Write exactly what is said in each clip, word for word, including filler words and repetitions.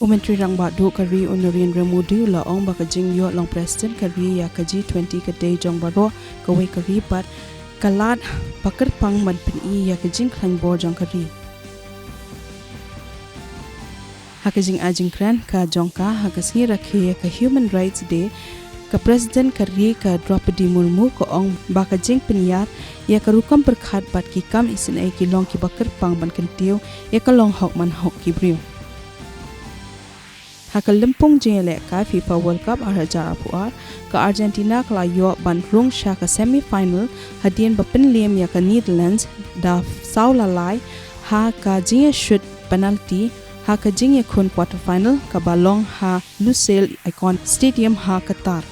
U Myntri Rangbah Duh ka ri u Narendra Modi u la ong ba ka jingïoh long President ka ri ïa ka G twenty ka dei jong baroh kawei ka ri bad ka lad ba kyrpang ban pyni ïa ka jingkhlaiñ bor jong ka ri. Ha ka jingai jingkren ka jong ka ha ka sngi rakhe ïa ka Human Rights Day, ka President ka ri ka Droupadi Murmu ka ong ba ka jingpynïar ïa ka rukom pyrkhat bad ki kam isynei ki long kiba kyrpang ban kyntiew ïa ka long hok man hok ki briew. Ha ka lympung jingïalehkai FIFA World Cup ar hajar arphew ar, ka Argentina ka la ïoh ban rung sha ka semi final hadien ba pynliem ïa ka Netherlands da saw la lai ha ka jingïashut penalty ha ka jingïakhun quarter final kaba long ha Lusail Icon Stadium ha Qatar.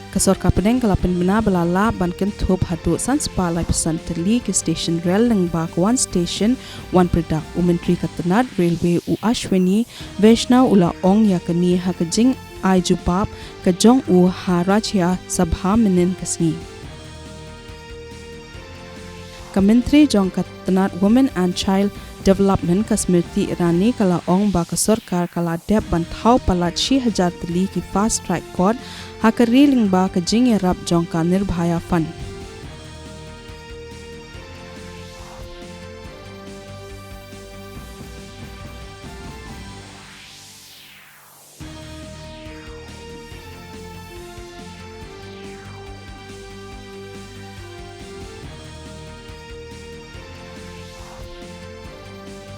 Ka sorkar pdeng ka la pynbna ba la lah ban kynthup haduh san spah lai phew san tylli ki station rel lyngba ka One Station, One Product. U Myntri ka tnat Railway u Ashwini Vaishnaw u la ong ïa kane ha ka jingai jubab ka jong u ha Rajya Sabha mynnin ka sngi. Ka Myntri jong ka tnat Women and Child Development ka Smriti Irani ka la ong ba ka sorkar ka la dep ban thaw palat shi hajar tylli ki fast track court ha ka ri lyngba ka jingïarap jong ka Nirbhaya Fund.